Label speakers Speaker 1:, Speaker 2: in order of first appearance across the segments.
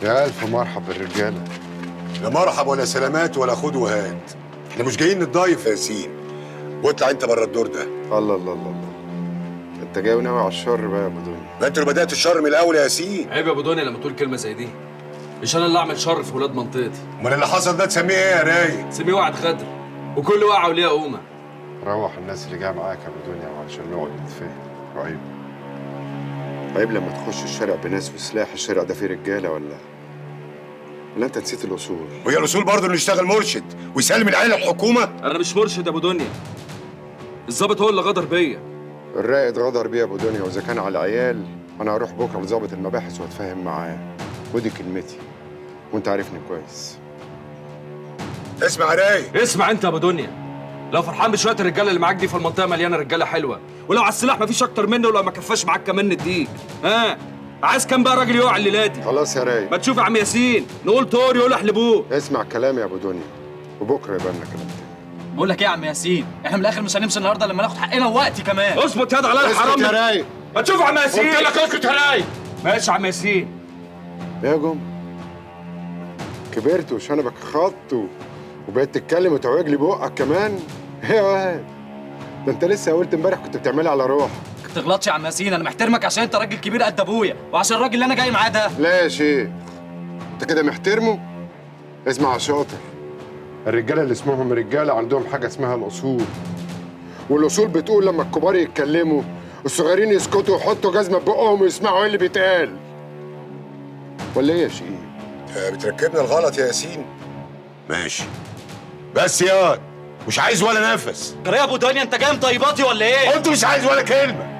Speaker 1: يا ألف مرحب بالرجالة.
Speaker 2: لا مرحب ولا سلامات ولا خد وهات، احنا مش جايين نتضايف يا ياسين. واطلع انت بره الدور ده.
Speaker 1: الله الله الله الله، انت جاي وناوي على الشر بقى يا ابو دنيا.
Speaker 2: ما انت اللي بدأت الشر من الاول يا ياسين.
Speaker 3: عيب يا ابو دنيا لما تقول كلمة زي دي. مش انا اللي اعمل شر في ولاد منطقتي.
Speaker 2: امال اللي حصل ده تسميه ايه يا رايق؟
Speaker 3: تسميه وعد غدر، وكل وقعه وليها قومه.
Speaker 1: روح الناس اللي جاية معاك يا ابو دنيا وعشان نقعد نتفاهم. عيب عيب لما تخش الشارع بناس وسلاح، الشارع ده فيه رجاله ولا انت نسيت الاصول؟
Speaker 2: وهي الاصول برضه انه يشتغل مرشد ويسلم العيلة الحكومة؟
Speaker 3: انا مش مرشد يا ابو دنيا، الظابط هو اللي غدر بيا.
Speaker 1: الرائد غدر بيا يا ابو دنيا، واذا كان على العيال انا هروح بكره لظابط المباحث واتفاهم معاه، ودي كلمتي وانت عارفني كويس.
Speaker 2: اسمع يا رايق.
Speaker 3: اسمع انت يا ابو دنيا، لو فرحان بشوية الرجالة اللي معاك دي فالمنطقه مليانة رجاله حلوة، ولو على السلاح مفيش اكتر منه، ولو ما كفاش معاك كمان نديك. ها عايز كام بقى راجل يقع الليلة دي؟
Speaker 1: خلاص يا رايق.
Speaker 3: ما تشوف يا عم ياسين، نقول طور يقول احلبوه.
Speaker 1: اسمع كلامي يا ابو دنيا وبكره يبقى لنا كلام تاني.
Speaker 4: بقول لك ايه يا عم ياسين، احنا من الاخر مش هنمشي النهارده لما ناخد حقنا ووقتي كمان.
Speaker 3: اظبط يد عليا الحرام.
Speaker 1: اسكت يا رايق.
Speaker 3: ما تشوف يا عم ياسين.
Speaker 1: قلت لك اسكت يا رايق.
Speaker 3: ماشي يا عم ياسين.
Speaker 1: يا جم كبرت وشنبك خط وبقيت تتكلم وتعوج لي بقك كمان. ايه يا واد، ده انت لسه قلت امبارح كنت بتعملها على روحك.
Speaker 4: ما تغلطش يا عم ياسين، انا محترمك عشان انت راجل كبير قد ابويا، وعشان الراجل اللي انا جاي معاه ده.
Speaker 1: لا يا شيخ، انت كده محترمه؟ اسمع يا شاطر، الرجالة اللي اسمهم رجاله عندهم حاجة اسمها الاصول، والاصول بتقول لما الكبار يتكلموا الصغيرين يسكتوا ويحطوا جزمه في بقهم ويسمعوا ايه اللي بيتقال. ولا ايه يا شيخ؟
Speaker 2: بتركبنا الغلط يا ياسين. ماشي بس ياض، مش عايز ولا نفس.
Speaker 4: يا ابو دنيا انت جاي مطيباتي ولا ايه؟
Speaker 2: قلت مش عايز ولا كلمة.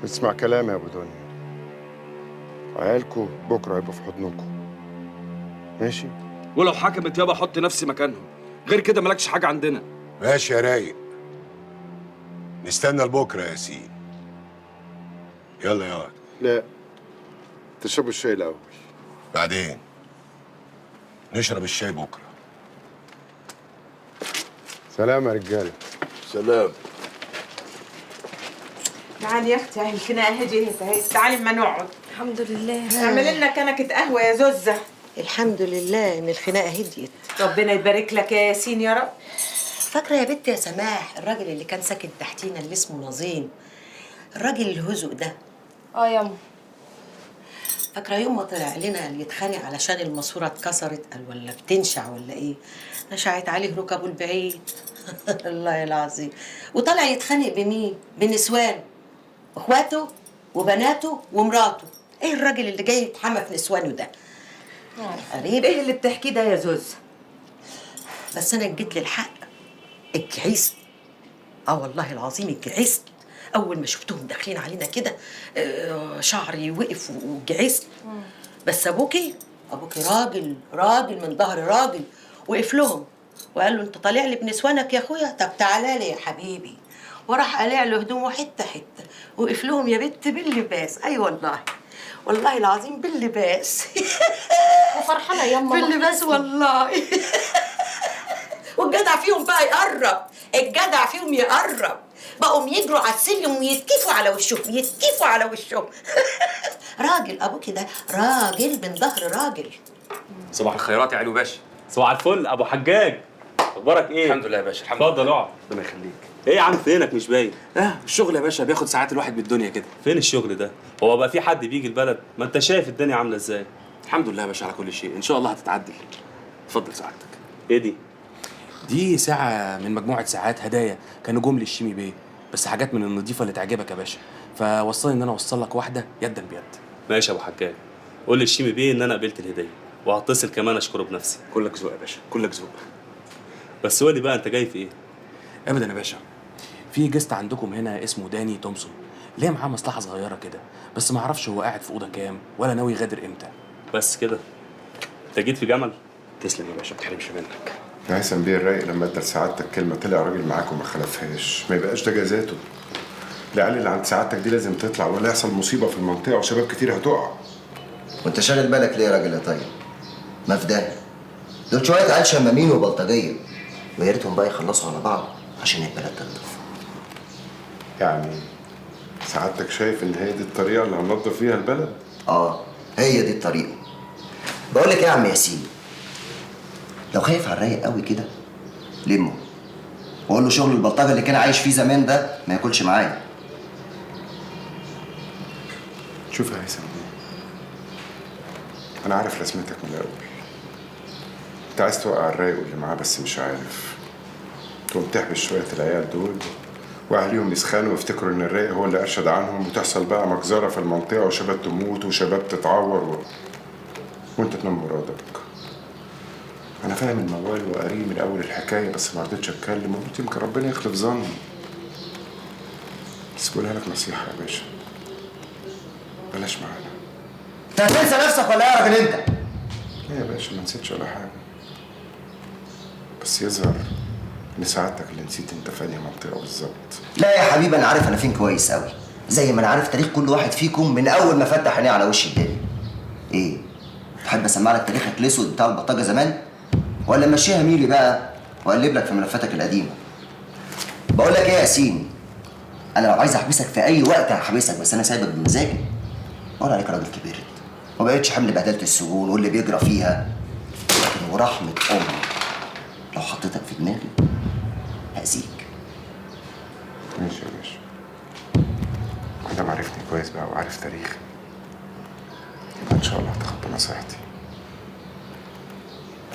Speaker 1: اسمع كلامي يا ابو دنيا، عيالكوا بكره هيبقوا في حضنكم. ماشي؟
Speaker 3: ولو حكمت يابا احط نفسي مكانهم، غير كده مالكش حاجة عندنا.
Speaker 2: ماشي يا رايق، نستنى لبكرة يا ياسين. يلا يا واد.
Speaker 1: لا تشربوا الشاي الاول.
Speaker 2: بعدين نشرب الشاي بكره.
Speaker 1: سلام يا رجاله.
Speaker 2: سلام.
Speaker 5: تعالي يا اختي، اهي الخناقة هديت اهي، تعالي اما نقعد.
Speaker 6: الحمد لله.
Speaker 5: اعملي لنا كنكه قهوة يا زوزه.
Speaker 7: الحمد لله ان الخناقة هديت.
Speaker 5: ربنا يبارك لك يا ياسين يا رب.
Speaker 7: فاكره يا بنت يا سماح الراجل اللي كان ساكن تحتينا اللي اسمه نظيم، الراجل الهزق ده؟
Speaker 6: اه ياما.
Speaker 7: فاكره يوم ما طلع لنا يتخانق علشان الماسورة اتكسرت، قال ولا بتنشع ولا ايه، نشعت عليه ركبه البعيد. الله العظيم. وطلع يتخانق بمين؟ بنسوان اخواته وبناته ومراته. ايه الراجل اللي جاي يتحمى في نسوانه ده؟ غريب.
Speaker 5: ايه اللي بتحكيه ده يا زوز؟
Speaker 7: بس انا جيت للحق اتجعست. اه والله العظيم اتجعست. اول ما شفتهم داخلين علينا كده شعري وقف واتجعست. بس ابوكي راجل، راجل من ظهر راجل، وقف لهم وقال له انت طالع لي بنسوانك يا اخويا؟ طب تعالى لي يا حبيبي. وراح قالع له هدومه حتة حتة، وقف لهم يا بت باللباس. اي أيوة والله، والله العظيم باللباس.
Speaker 6: وفرحانه يما
Speaker 7: باللباس والله. والجدع فيهم بقى يقرب، الجدع فيهم يقرب، بقوا يجروا على السلم ويتكفوا على وشهم، يتكفوا على وشهم. راجل ابوكي ده راجل من ظهر راجل.
Speaker 8: صباح الخيرات يا علو باشا.
Speaker 9: صباح الفل ابو حجاج، اخبارك ايه؟
Speaker 8: الحمد لله يا باشا. الحمد لله.
Speaker 9: اتفضل اقعد.
Speaker 8: ربنا يخليك.
Speaker 9: ايه يا عم فينك مش باين؟
Speaker 8: الشغل يا باشا بياخد ساعات الواحد بالدنيا كده.
Speaker 9: فين الشغل ده؟ هو بقى في حد بيجي البلد؟ ما انت شايف الدنيا عامله ازاي.
Speaker 8: الحمد لله يا باشا على كل شيء، ان شاء الله هتتعدل. اتفضل سعادتك.
Speaker 9: ايه دي؟
Speaker 8: دي ساعة من مجموعة ساعات هدايا كانوا جم للشيمي بيه، بس حاجات من النظيفة اللي تعجبك يا باشا، فوصلني ان انا اوصل لك واحدة يدا بيد.
Speaker 9: ماشي يا ابو حجاج، قول للشيمي بيه ان انا قبلت الهدية، وهتصل كمان اشكره بنفسي.
Speaker 8: كلك ذوق يا باشا، كلك ذوق.
Speaker 9: بس قول لي بقى انت جاي في ايه؟
Speaker 8: ابدا يا باشا، في guest عندكم هنا اسمه داني تومسون، ليه معاه مصلحة صغيرة كده، بس ما اعرفش هو قاعد في أوضة كام ولا ناوي يغادر امتى.
Speaker 9: بس كده؟ انت جيت في جمل؟
Speaker 8: تسلم يا باشا، ما تحرمش منك.
Speaker 1: يا هيثم بيه الرايق لما ادى لسعادتك كلمة طلع راجل معاك وما خلفهاش، ما يبقاش ده جزاته. العيال اللي عند سعادتك دي لازم تطلع ولا يحصل مصيبة في المنطقة وشباب كتير هتقع.
Speaker 10: وانت شاغل بالك ليه يا راجل يا طيب؟ ما في داهية، دول شوية عيال شمامين وبلطجيه، ويا ريتهم بقى يخلصوا على بعض عشان البلد تنضف.
Speaker 1: يعني سعادتك شايف ان هي دي الطريقة اللي هننضف فيها البلد؟
Speaker 10: اه هي دي الطريقة. بقول لك ايه يا عم ياسين، لو خايف على الرايق قوي كده لمه وقول له شغل البلطجه اللي كان عايش فيه زمان ده ما ياكلش معايا.
Speaker 1: شوف يا هيثم، انا عارف رسمتك من الاول. انت عايز توقع الرايق واللي معاه بس مش عارف. تقوم تحبس شوية العيال دول واهاليهم يسخنوا ويفتكروا ان الرايق هو اللي ارشد عنهم، وتحصل بقى مجزرة في المنطقة وشباب تموت وشباب تتعور وانت تنام مرادك. انا فاهم الموال وقاريه من اول الحكاية، بس ما رضيتش اتكلم وقلت يمكن ربنا يخلف ظني. بس بقولها لك نصيحة يا باشا، بلاش معانا.
Speaker 10: انت هتنسى نفسك ولا ايه يا راجل انت؟
Speaker 1: لا يا باشا ما نسيتش ولا حاجة، بس يظهر ان سعادتك اللي نسيت انت في انهي منطقة بالظبط.
Speaker 10: لا يا حبيبي انا عارف انا فين كويس قوي، زي ما انا عارف تاريخ كل واحد فيكم من اول ما فتح عينيه على وش الدنيا. ايه؟ تحب اسمع لك تاريخك الاسود بتاع البلطجه زمان؟ ولا مشيها ميلي بقى واقلب لك في ملفاتك القديمة؟ بقول لك ايه يا ياسين، انا لو عايز احبسك في اي وقت هحبسك، بس انا سايبك بمزاجي. بقول عليك راجل كبرت، ما بقتش حمل بهدله السجون واللي بيجرى فيها، لكن ورحمة امي لو حطيتك في دماغي هأذيك.
Speaker 1: ماشي يا باشا، ما دام عرفتني كويس بقى وعارف تاريخي يبقى ان شاء الله هتاخد بنصيحتي.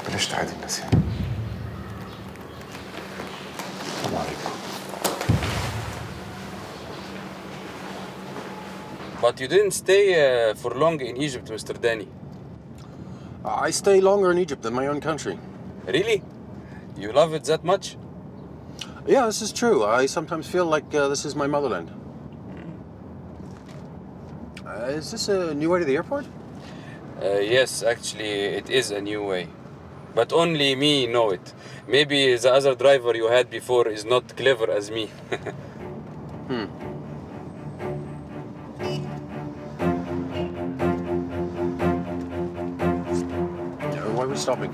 Speaker 1: بلاش تعادي الناس هنا. السلام عليكم.
Speaker 8: But you didn't stay for long in Egypt, Mr. Danny.
Speaker 11: I stay longer in Egypt than my own country.
Speaker 8: Really? You love it that much?
Speaker 11: Yeah, this is true. I sometimes feel like this is my motherland. Is this a new way to the airport?
Speaker 8: Yes, actually, it is a new way. But only me know it. Maybe the other driver you had before is not clever as me.
Speaker 11: Why are we stopping?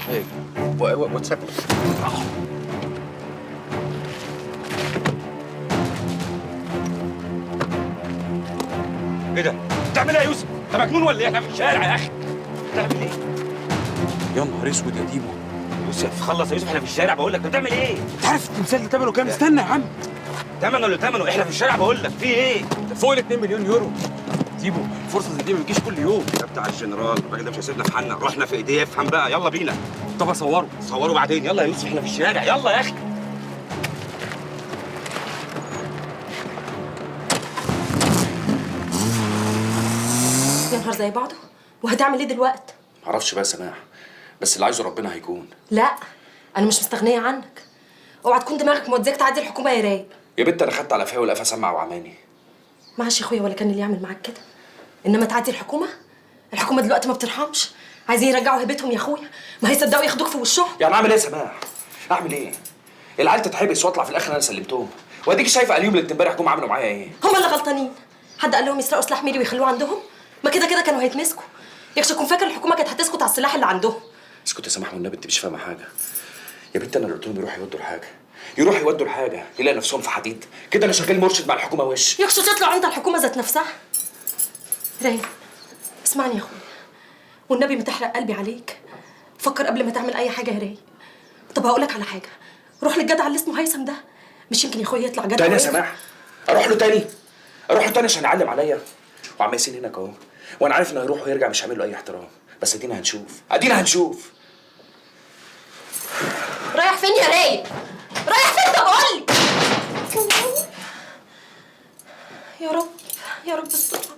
Speaker 11: Hey, what's happening? Oh.
Speaker 12: ايه ده؟ بتعمل ايه يا يوسف؟ انت مجنون ولا ايه؟ احنا في الشارع يا اخي. بتعمل ايه؟
Speaker 8: يا نهار اسود يا ديبو.
Speaker 12: يوسف خلص يا يوسف، احنا في الشارع بقول لك. انت بتعمل ايه؟
Speaker 8: انت عارف التمثال ده ثمنه كام؟ استنى يا عم.
Speaker 12: ثمنه اللي ثمنه، احنا في الشارع بقول لك، في ايه؟
Speaker 8: ده فوق ال 2 مليون يورو. ديبو الفرصة زي دي ما بتجيش كل يوم.
Speaker 12: ده بتاع الجنرال، الراجل ده مش هيسيبنا في حالنا، رحنا في ايديه. افهم بقى، يلا بينا.
Speaker 8: طب اصوره.
Speaker 12: صوره بعدين، يلا يا يوسف احنا في الشارع، يلا يا اخي.
Speaker 6: يا نهار زي بعضه، وهتعمل ايه دلوقتي؟
Speaker 3: معرفش بقى يا سماح، بس اللي عايزه ربنا هيكون.
Speaker 6: لا انا مش مستغنيه عنك، اوعى تكون دماغك موديك تعدي الحكومة يا رايق.
Speaker 3: يا بنت انا خدت على قفايا والقفا سمع وعماني.
Speaker 6: معلش يا اخويا، ولا كان اللي يعمل معاك كده، انما تعدي الحكومة؟ الحكومة دلوقتي ما بترحمش، عايزين يرجعوا هيبتهم يا اخويا، ما هيصدقوا ياخدوك في وشهم.
Speaker 3: يعني اعمل ايه يا سماح؟ اعمل ايه؟ العيال تتحبس واطلع في الاخر انا سلمتهم، واديك شايفه اليوم اللي امبارح جم عملوا معايا ايه؟
Speaker 6: هم اللي غلطانين، حد قال لهم يسرقوا سلاح ميري ويخلوه عندهم؟ ما كده كده كانوا هيتمسكوا. يكش تكون فاكر الحكومة كانت هتسكت على السلاح اللي عندهم.
Speaker 3: اسكت يا سماح والنبي، انت مش فاهمه حاجة. يا بنت انا اللي قلت لهم يروحوا يودوا الحاجة، يروحوا يودوا الحاجة، يلاقي نفسهم في حديد كده. انا شغال مرشد مع الحكومة وش.
Speaker 6: يكش تطلع انت الحكومة ذات نفسها. رايق اسمعني يا اخويا، والنبي ما تحرق قلبي عليك، فكر قبل ما تعمل اي حاجة يا رايق. طب هقول لك على حاجة، روح للجدع اللي اسمه هيثم ده، مش يمكن يا اخويا يطلع جدع
Speaker 3: تاني يا سماح؟ اروح له تاني؟ اروح له تاني عشان يعلم عليا؟ وعم ياسين هناك اهو، وانا عارف انه هيروح ويرجع مش هعمل له اي احترام، بس ادينا هنشوف، ادينا هنشوف.
Speaker 6: رايح فين يا رايق؟ رايح فين؟ طب قول لي. يا رب يا رب استرها.